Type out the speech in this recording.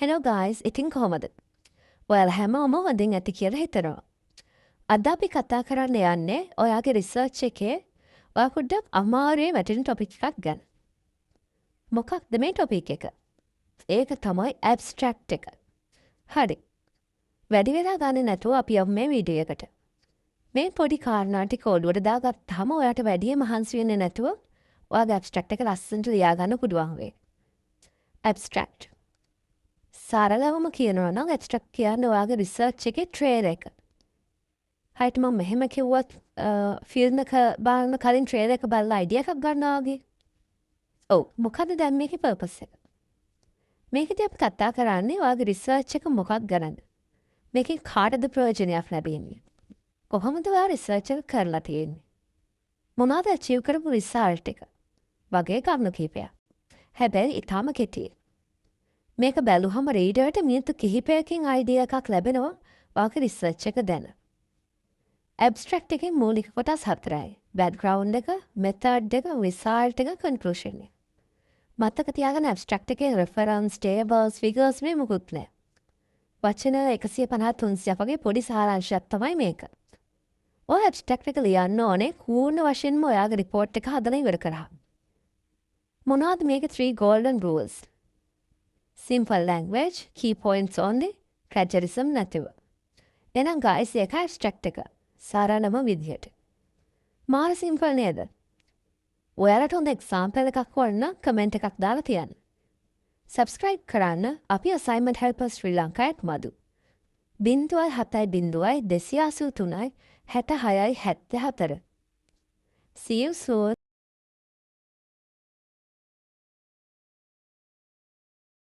Hello ගායිස්, ඉතින් කොහොමද? ඔයාලා හැමෝම හොඳින් ඇති කියලා හිතනවා. අද අපි කතා කරන්න යන්නේ ඔයාගේ රිසර්ච් එකේ ඔයා පොඩ්ඩක් අමාරුවේ වැටෙන ටොපික් එකක් ගැන. මොකක්ද මේ ටොපික් එක? ඒක තමයි ඇබ්ස්ට්‍රැක්ට් එක. හරි. වැඩි වෙලා ගන්නේ නැතුව අපි යමු මේ වීඩියෝ එකට. මේ පොඩි කාරණා ටික ඔළුවට දාගත්තාම ඔයාට වැඩිය මහන්සි වෙන්නේ නැතුව ඔයාගේ ඇබ්ස්ට්‍රැක්ට් එක ලස්සනට ලියා ගන්න පුළුවන් වෙයි. ඇබ්ස්ට්‍රැක්ට්. සරලවම කියනවා නම් ඇබ්ස්ට්‍රැක්ට් කියන්නේ ඔයාගේ රිසර්ච් එකේ ට්‍රේලර් එක. හරියට මම මෙහෙම කිව්වත්, ෆිල්ම් එක බලන්න කලින් ට්‍රේලර් එක බලලා අයිඩියා එකක් ගන්නවා වගේ. ඔව්, මොකද දැන් මේකේ පර්පස් එක? මේකෙදි අපි කතා කරන්නේ ඔයාගේ රිසර්ච් එක මොකක් ගැනද? මේකෙන් කාටද ප්‍රයෝජනයක් ලැබෙන්නේ? කොහොමද ඔයා රිසර්ච් එක කරලා තියෙන්නේ? මොනවද ඇචීව් කරපු රිසල්ට් එක? වගේ කරුණු කිහිපයක්. හැබැයි ඉතාම කෙටියෙන්. මේක බැලුවහම රීඩර්ට මිනිත්තු කිහිපයකින් අයිඩියා එකක් ලැබෙනවා ඔයාගේ රිසර්ච් එක ගැන. ඇබ්ස්ට්‍රැක්ට් එකේ මූලික කොටස් හතරයි. බැක්ග්‍රවුන්ඩ් එක, මෙතඩ් එක, රිසල්ට් එක, කන්ක්ලූෂන් එක. මතක තියාගන්න, ඇබ්ස්ට්‍රැක්ට් එකේ රෙෆරන්ස්, ටේබල්ස්, ෆිගර්ස් මේ මුකුත් නෑ. වචන 150 300ක් වගේ පොඩි සාරාංශයක් තමයි මේක. ඔය ඇබ්ස්ට්‍රැක්ට් එක ලියන්න ඕනේ පූර්ණ වශයෙන්ම ඔයාගේ රිපෝට් එක හදලා ඉවර කරාම. මොනවද මේකේ 3 golden rules? Simple language, key points only, plagiarism නැතිව. එහෙනම් guys, ඒක ඇබ්ස්ට්‍රැක්ට් එක සරලම විදිහට. මාර සිම්පල් නේද? ඔයාලට හොඳ එක්සාම්පල් එකක් ඕන නම් කමෙන්ට් එකක් දාලා තියන්න. සබ්ස්ක්‍රයිබ් කරන්න අපි assignment හෙල්පර් Sri Lanka @මදු. 070 283 66 74. See you soon.